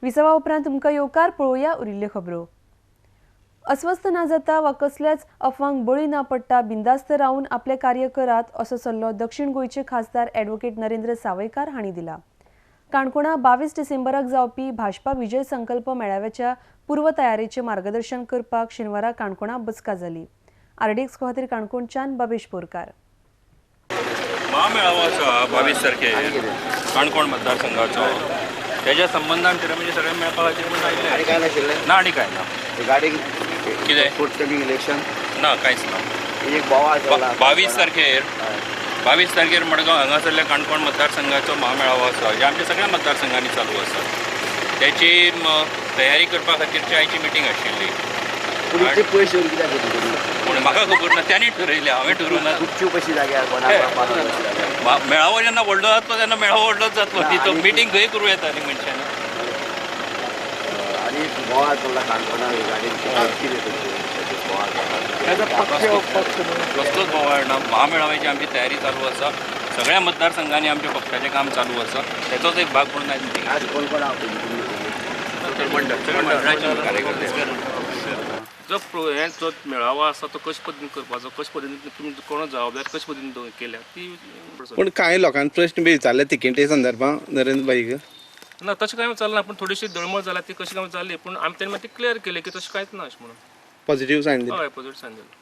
विसवा उपरांत तुमकां येवकार. पळोवया उरिल्ल्यो खबरो. अस्वस्थ ना जाता वा कसल्याच अफवांक बळी ना पडटा बिंदास्त रावन आपलें कार्य करात, असो सल्लो दक्षिण गोंयचे खासदार ॲडव्होकेट नरेंद्र सावयकार हांणी दिला. काणकोणा 22 डिसेंबराक जावपी भाजपा विजय संकल्प मेळाव्याच्या पूर्वतयारेचें मार्गदर्शन करपाक शेनवारा काणकोणा बसका जाली. आरडीएक्स खातीर काणकोणच्यान बाबेश बोरकार. महामेळावो आसा 22 तारखेर काणकोण मतदारसंघाचो, तेज्या संबंदान तरी म्हणजे सगळे मेळपा खातीर म्हूण आनी आयिल्ले. काय नाशिल्लें? ना, आनी काय ना. रिगार्डिंग कितें? Forthcoming election. ना, कांयच ना. एक बोवाळ चल्ला. 22 तारखेर, 22 तारखेर मडगांव हांगासरल्या काणकोण मतदारसंघाचो महामेळावो आसा, जे आमच्या सगळ्या मतदारसंघांनी चालू आसा. त्याची तयारी करपा खातीरची आयची मिटींग आशिल्ली. पूण इतले पयस येवन कित्याक घेतली तुमी? पूण म्हाका खबर ना, त्यांनी ठरयलें, हांवें ठरोवंक ना. गुपचूप अशी जाग्यार कोणाक जाग्यार. मेळावो जेन्ना व्हडलो जातलो तेन्ना मेळावो व्हडलोच जातलो. ना, ती तो आनी- मिटींग खंय करूं येता न्ही मनशान. आनी बोवाळ चल्ला काणकोणा रिगार्डिंग, कितें तुमचें बोवाळ चल्ला? कसलोच बोवाळ ना. महामेळाव्याची आमची तयारी चालू आसा. सगळ्या मतदारसंघांनी आमच्या पक्षाचें काम चालू आसा. त्याचोच एक भाग म्हणून आयज मिटींग. आज कोण कोण आहा तुमी? सगळे मंडळाचे कार्यकर्ते. जो हे जो मेळावो आसा तो कशे पद्दतीन करपाचो, कशे पद्दतीन तुमी कोण जबाबदार कशे पद्दतीन केल्या ती. पूण कांय लोकांनी प्रश्न बी विचारले तिकेटी संदर्भात नरेंद्र भाईक? ना, तशें कांय चलना, पूण थोडीशी दळमळ जाल्या ती कशी काय जाली, पूण आमी तेन्ना मागीर ती क्लियर केली की तशें कांयच ना अशें म्हणून. पॉझिटिव्ह सायन दिले. हय, पॉझिटिव्ह सायन दिलें.